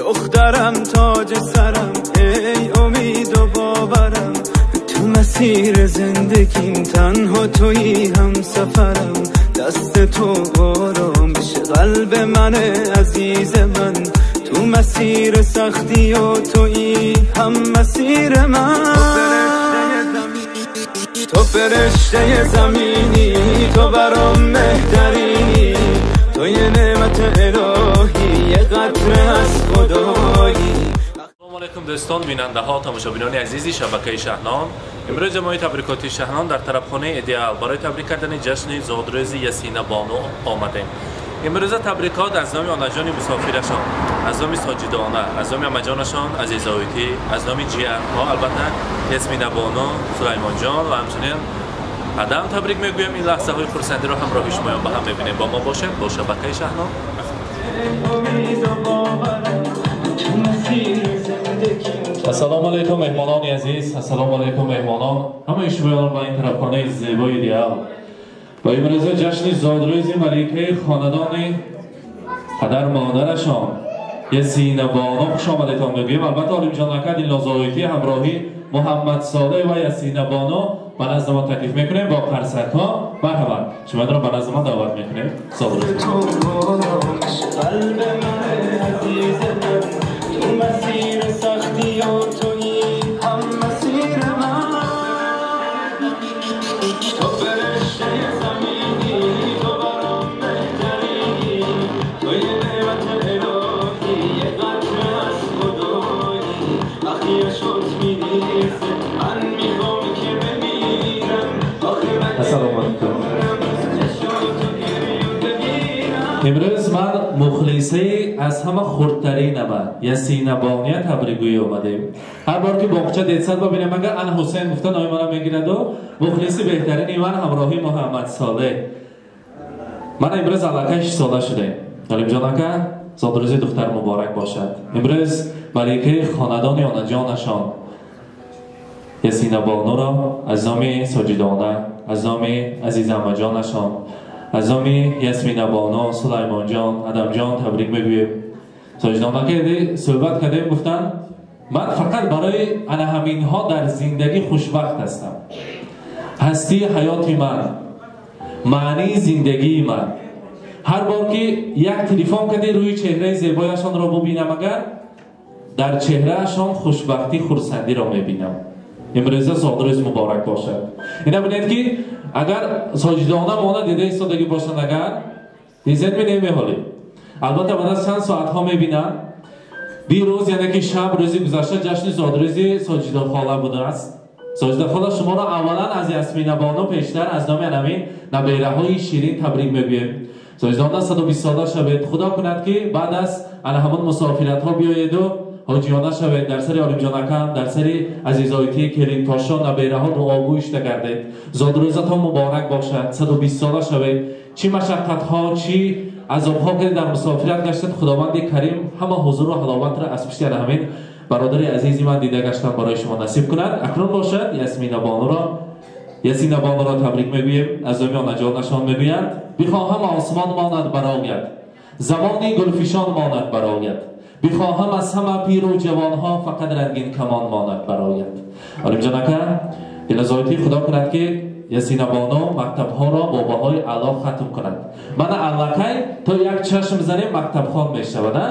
دخترم تاج سرم، ای امید و باورم، تو مسیر زندگیم تنها تویی هم سفرم. دست تو آرامش قلب من عزیز من، تو مسیر سختی و تویی هم مسیر من. تو فرشته زمینی، تو برام بهترینی، تو یه نعمت الهی، یه قطره از خدایی. سلام علیکم دوستان، بیننده ها، تماشابینان عزیزی شبکه شهنان. امروز جمعه تبریکاتی شهنان در طرفخانه ایدئال برای تبریک کردن جشن زادروز یاسینه بانو آمدیم. امروز تبریکات از نام آناجان مسافرشان، از نام ساجدانه، از نام امجانشان عزیز آیتی، از نام جیرها البته یاسمینه بانو، سلیمان جان و همچنین ادم تبریک میگویم. این لحظه های خرسندی رو همراه شما با هم میبینیم. با ما باشیم با شبکه شهنان. السلام علیکم مهمانان عزیز، السلام علیکم مهمانان، همه شما با این طرفخانه زیبای ایدئال و امروز جشن زادروز ملکه خاندان پدر مادرشان یاسینه بانو خوش آمدیتان میگوییم. البته عالم جان اکد این لازایتی همراهی محمد صالح و یاسینه بانو به نزد ما تکلیف میکنیم با قرصک ها. مرحبا، شما را به نزد ما دعوت میکنیم. زادروز امروز من مخلصه از همه خردترین یاسینه بانوی تبریکگویی آمدیم. هر بار که باغچه دیدسد ببینم اگر ان حسین گفته نام مرا میگیرد و مخلص بهترین من همراهی محمد صالح. من امروز علاقه 6 ساله شده. عالم جان اکا زادروز دختر مبارک باشد. امروز ملکه خاندان آناجانشان یاسینه بانو را از نام ساجدانه، از نام عزیز امجانشان، از نام یاسمینه بانو، سلیمان جان، ادم جان تبریک میگوییم. ساجدانه که صحبت کردیم گفتن من فقط برای انا همینها در زندگی خوشبخت هستم. هستی حیات من، معنی زندگی من. هر بار که یک تلفن کردی روی چهره زیبایشان را ببینم، اگر در چهرهشان خوشبختی خرسندی را میبینم. امروز زادروز مبارک باشد. اینا ببینید که اگر ساجدانه مانه دیده ایستادگی باشند، اگر دیزن می نمیحالی. البته بعد از چند ساعت ها میبینم. دیروز یعنی که شب روزی گذشته جشن زادروز ساجده خاله بوده است. ساجده خاله شما را اولا از یاسمینه بانو پیشتر از نام انمین نبیره های شیرین تبریک میگویم. ساجدانه 120 ساله شوید. خدا کند که بعد از همون مسافرت ها بیاید و حاجیانه شوید، در سر عالم جان اکم، در سر عزیزایتی کریم پاشا نبیره ها دعاگویش گردید. زادروزتان مبارک باشد. 120 ساله شوید. چی مشقت ها، چی عذاب ها که در مسافرت گشتید، خداوند کریم همه حضور و حلاوت را از پشت همین برادر عزیزی من دیده گشتم برای شما نصیب کند. اکنون باشد یاسمینه بانو را، یاسینه بانو را تبریک میگوییم. از نام آنجانشان میگویند بخواهم آسمان ماند برآید، زمانی گلفشان ماند برآید، بخواهم از همه پیر و جوانها فقط رنگین کمان ماند برآید. عالم جان اکا دلزایتی خدا کند که یاسینه بانو مکتب ها را با بهای اعلی ختم کند. من علاقه تا یک چشم زنیم مکتب خوان می شود.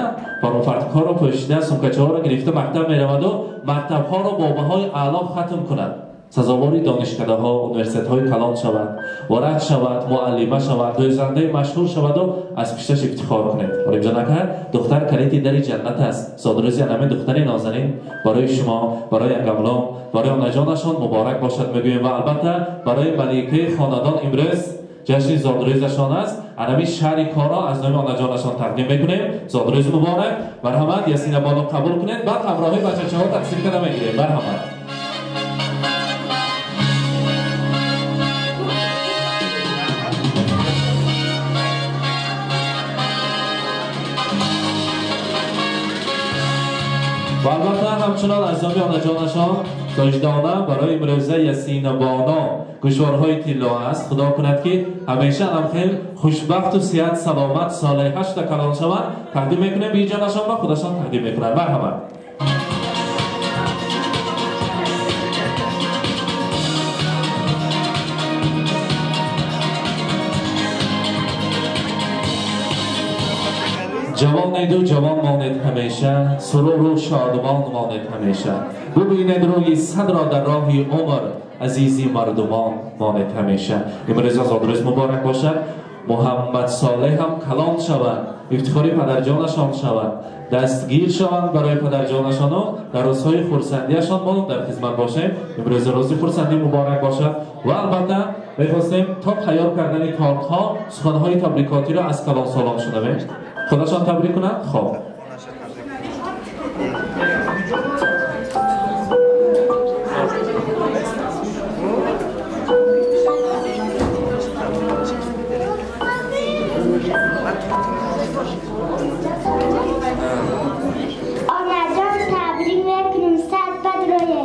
فرد ها را پوشیده، سمکچه ها را گرفته مکتب می رود و مکتب ها را با بهای اعلی ختم کند. سزاواری دانشکده ها، اونیورسیت های کلان شود، وارد شود، معلمه شود، دوزنده مشهور شود و از پیشش افتخار کنید. عالم جان اکا دختر کلیدی در جنت است. زادروز همین دختر نازنین برای شما، برای انگملام، برای آنجانشان مبارک باشد میگوییم. و البته برای ملکه خاندان امروز جشن زادروزشان است. همین شهر کارا از نام آنجانشان تقدیم میکنیم. زادروز مبارک. مرحمت یاسینه بانو قبول کنید. بعد همراهی بچه‌ها تقسیم کنه میگیریم. مرحمت. و البته همچنان از نام آنجانشان тоҷдона барои имрӯза Ясинабоно гӯшворҳои тилло аст. Худо кунад ки ҳамеша ҳам хел хушбахту сиҳат, саломат, солеҳа шуда калон шаванд. Тақдим мекунем биҷонашон ва худашон тақдим мекунанд. Марҳамат. Ҷавонеду ҷавон монед ҳамеша, суруру шодмон монед ҳамеша. Бубинед рӯи садро дар роҳи умр, азизи мардумон монед ҳамеша. Имрӯз озодрӯз муборак бошад. Муҳаммад Солеҳ ҳам калон шаванд, ифтихори падарҷонашон шаванд, дастгир шаванд барои падарҷонашону дар рӯзҳои хурсандиашон мо дар хизмат бошем. Имрӯз рӯзи хурсандӣ муборак бошад. Ва албатта мехостем то тайёр кардани тортҳо суханҳои табрикотиро аз калонсолон шунавем. Худашон табрик кунанд. Хоб. Onajon, tabrik мекунем сад бад рӯе.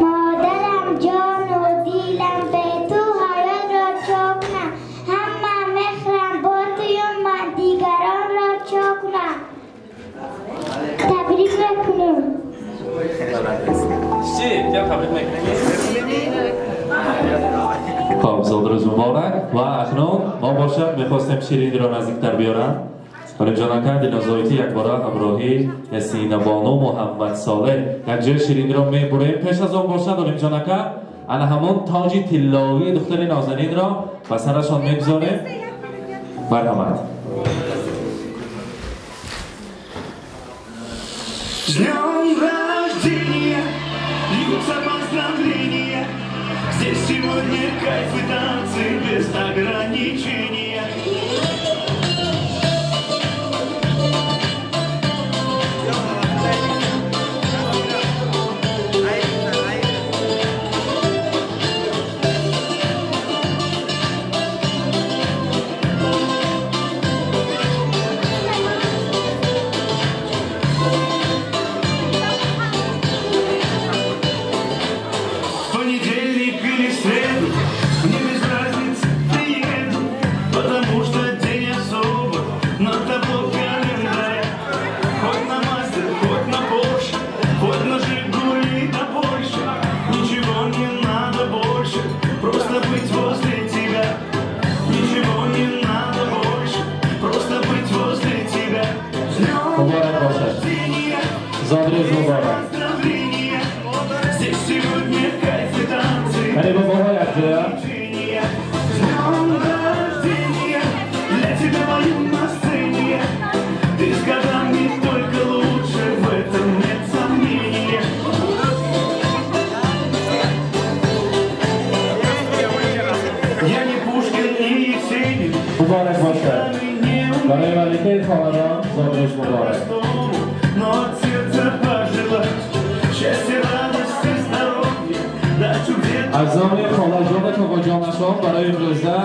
Модарам ҷону дилам, бе ту ҳаётро чо кунам. Ҳама мехрам бо туюм, ман дигаронро чо кунам. Табрик мекунем. Чӣ? Тя табрик мекунем? Хоб, зодрӯз муборак. Ва акнун мо бошад мехостем ширинро наздиктар биёрам. Олимҷон ака Дилнозоитӣ якбора ҳамроҳи Ясинабону Муҳаммад Солеҳ як ҷои ширинро мебурем. Пеш аз он бошад Олимҷон ака ана ҳамон тоҷи тиллоии духтари нозанинро ба сарашон мегузорем. Марҳамат. С днем рождения, льются поздравления. Здесь сегодня кайф и танцы без ограничения. Муборак бошад. Зодрӯз муборак. Вале бобоҳо якҷоя. Муборак бошад. Барои маликаи хонадон зодрӯз муборак. Аз номи холаҷону товоҷонашон барои имрӯза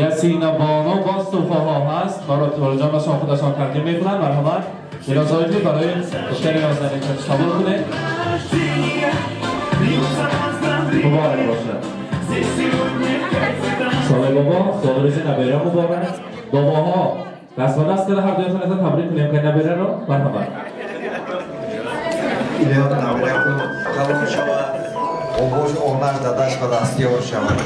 Ясинабону боз туҳфаҳо ҳаст. Барои товоҷонашон худашон тақдим мекунанд. Марҳамат. Дилнозоитӣ барои духтари нозанин қабул кунед. Муборак бошад. Солеҳ бобо, зодрӯзи набера муборак. Бобоҳо даст ба даст карда ҳар дуятон табрик кунем ки набераро. Марҳамат. Илён набераку калон шавад, обош онаш дадаш ба дастёр шавад.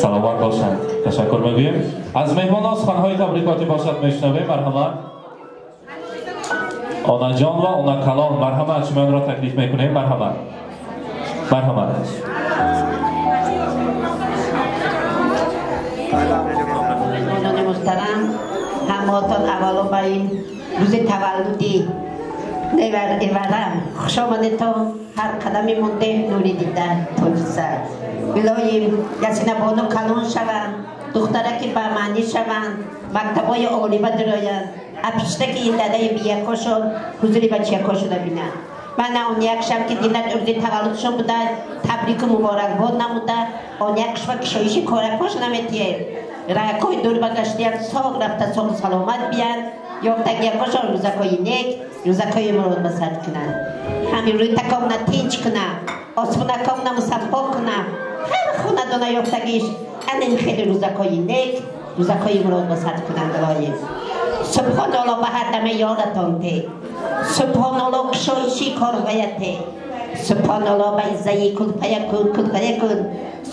Саломат бошанд. Ташаккур мегӯем. Аз меҳмонон суханҳои табрикотӣ бошад мешунавем. Марҳамат. Онаҷон ва онакалон, марҳамат, шуморо таклиф мекунем. Марҳамат. Марҳамат. Меҳмонони муҳтарам, ҳамаатон аввало ба ин рӯзи таваллуди эварам хуш омадетон. Ҳар қадами монде нури дида тоҷисар. Билоим Ясинабону калон шаванд, духтараки ба маънӣ шаванд, мактабҳои олиба дироянд, апиштаки ин дадаи биякошон ҳузури бачиякошона бинанд. Мана он як шаб ки динат рӯзи таваллудшон буда, табрику муборакбод намуда, он як шва кишоиши коракош наметиҳем. Ракҳои дур ба гаштиянд, соғ рафта соғ саломат биянд. ёфтагиякошон рӯзакҳои нек, рӯзакҳои мурод ба сар кунанд. Ҳамин рӯи такомна тинч куна, осмонакомна мусаффо куна, ҳар хонадона ёфтагиш анин хеле рӯзакҳои нек, рӯзакҳои мурод ба сар кунанд. Илоҳӣ субҳоналлоҳ ба ҳар даме ёдатон те, субҳоналлоҳ кушоиши корҳояте, субҳоналлоҳ ба иззаи кун фаякун, кун фаякун,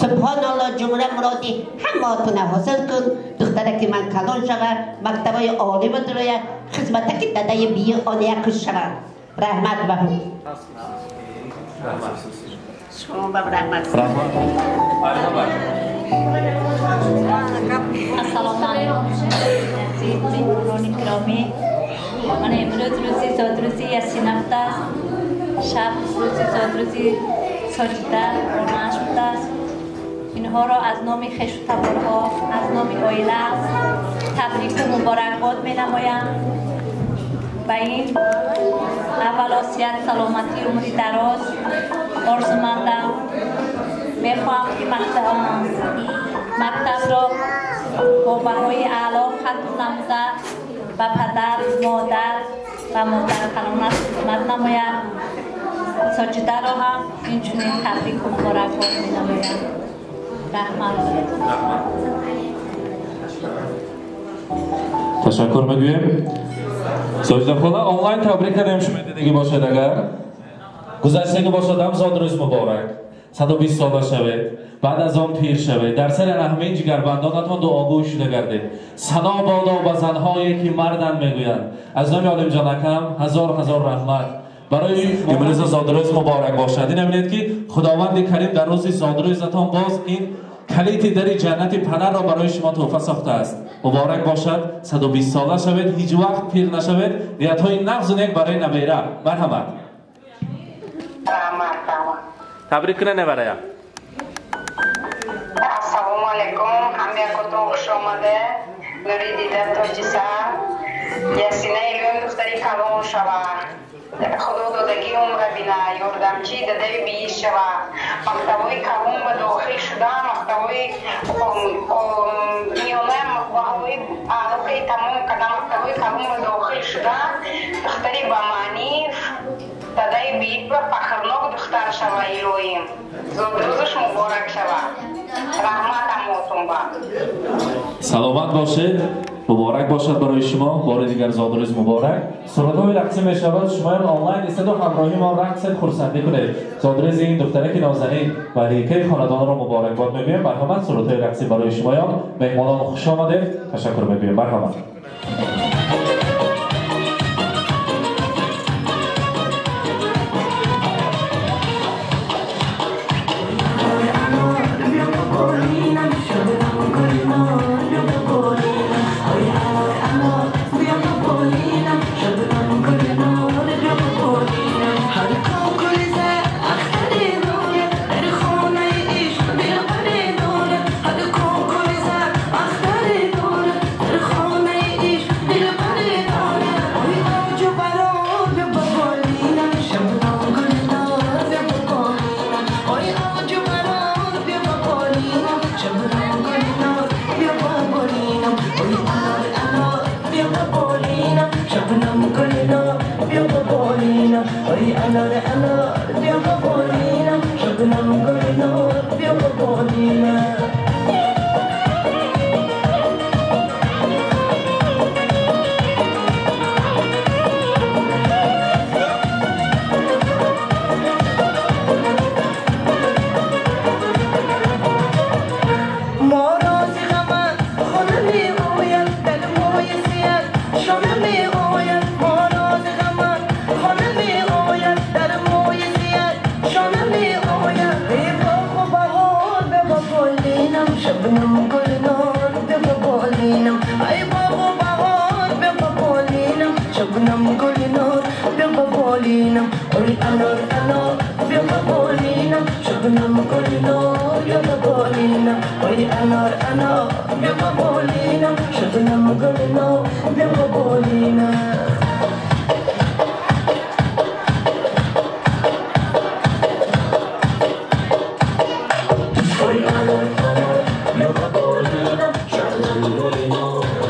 субҳоналлоҳ ҷумла муроди ҳамаотона ҳосил кун. Духтараки ман калон шава, мактабои олӣ бидроя, хизматаки дадаи бии ония куш шава. Раҳмат ба шумо, ба раҳмат. Ассалому алайкум, меҳмонони гиромӣ. Ман имрӯз рӯзи зодрӯзи Ясина будааст. Шаб рӯзи зодрӯзи Соҷида ронаш будааст. Инҳоро аз номи хешу таборҳо, аз номи оила табрику муборакбод менамоям. Ба ин аввало сиҳат, саломатӣ, умри дароз орзумандам. Мехоҳам ки мактабро бо баҳои аъло хатм намуда ба падар, модар ва модаркалонаш хизмат намояд. Соҷидаро ҳам инчунин табрику муборакбод менамоям. Раҳмат. Ташаккур мегӯем. Соҷида хола, онлайн табрик кардем. Шумо дидагӣ бошад, агар гузаштагӣ бошад ҳам зодрӯз муборак. 120 сола шавед, баъд аз он пир шавед, дар сари раҳмин ҷигарбандонатон дуогӯй шуда гардед. Сано бодо ба занҳое ки марданд мегӯянд. Аз номи Олимҷон акам ҳазор ҳазор раҳмат. Барои имрӯза зодрӯз муборак бошад. Ин бинед ки Худованди Карим дар рӯзи зодрӯзатон боз ин калити дари ҷаннати падарро барои шумо тӯҳфа сохтааст. Муборак бошад, 120 сола шавед, ҳеҷ вақт пир нашавед. Ниятҳои нағзу нек барои набера. Марҳамат. Табрик кунед набарая. Ассалому алайкум, ҳамаятон хуш омада. Нури дида тоҷи сар. Ясина илм духтари калон шава. Худо додагӣ умра бина, ёрдамчи дадаи бииш шава. Мактабҳои калон ба дохил шуда, мактабҳои миёна баҳои аълои тамом карда, мактабҳои калон ба дохил шуда, духтари ба маънӣ дадаи бииш ва фахрнок духтар шава. Илоҳим зодрӯзаш муборак шава. Раҳмат ҳамотон ба. Саломат бошед. Муборак бошад барои шумо. Бори дигар зодрӯз муборак. Суратҳои рақсӣ мешавад. Шумоям онлайн истеду ҳамроҳи мо рақсед, хурсандӣ кунед. Зодрӯзи ин духтараки нозанин ва ликаи хонадонро муборакбод мегӯем. Марҳамат, суратҳои рақсӣ барои шумоён. Меҳмонон хуш омадед. Ташаккур мегӯем. Марҳамат.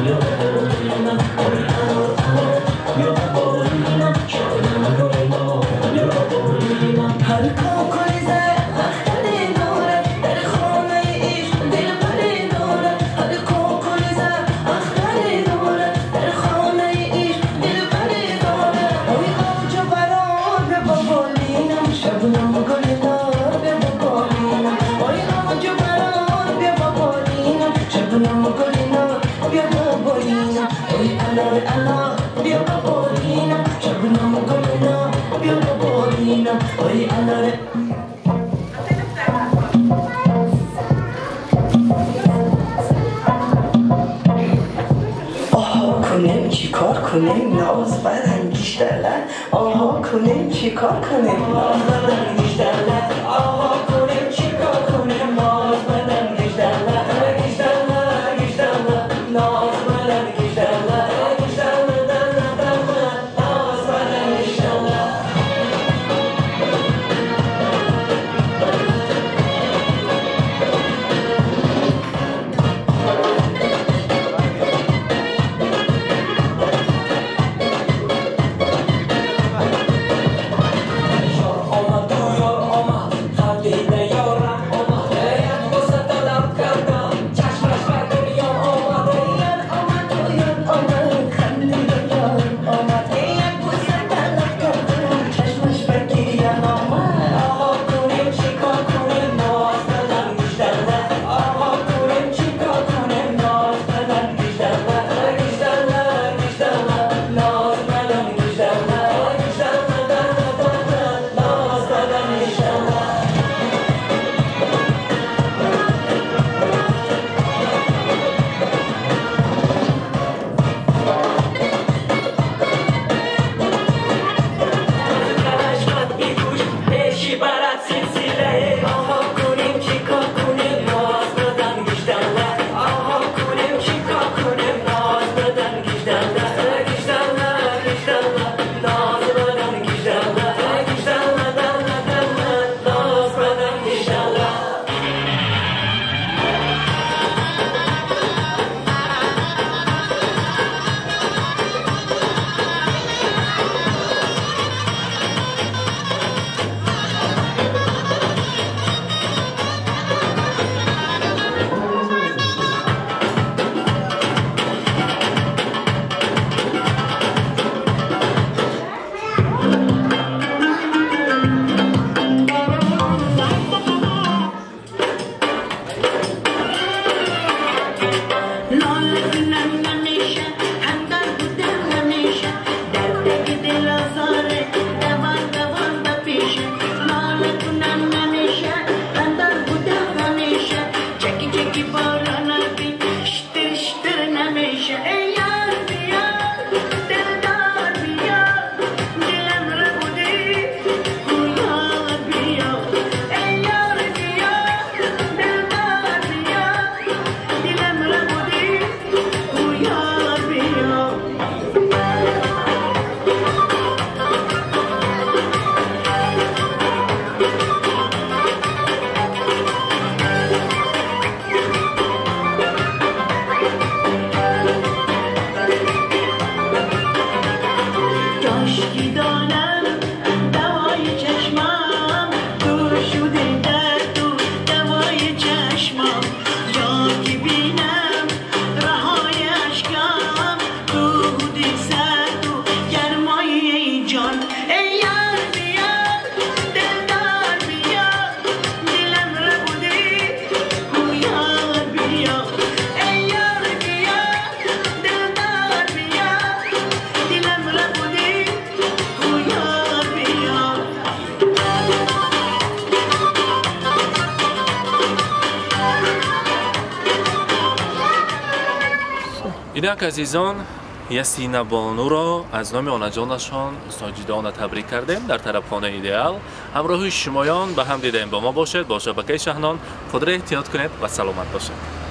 Yo بیا بالینم شبنم گلنا بیا بالینم ای الاره. آها کنیم چیکار کنیم ناز برانگیش دلت، آها کنیم چیکار کنیم ناز برانگیش دلت، آها کنیم چیکار کنیم ناز برانگیش دلت، گیش دلت گیش دلت ناز برانگیش دلت، گیش دلت دلت دلت ناز برانگیش دلت. Инак азизон, Ясина Бонуро аз номи онаҷонашон Соҷидона табрик кардем дар тарабхонаи Идеал. Ҳамроҳи шумоён ба ҳам дидаем. Бо мо бошед, бо шабакаи Шаҳнон. Худро эҳтиёт кунед ва саломат бошед.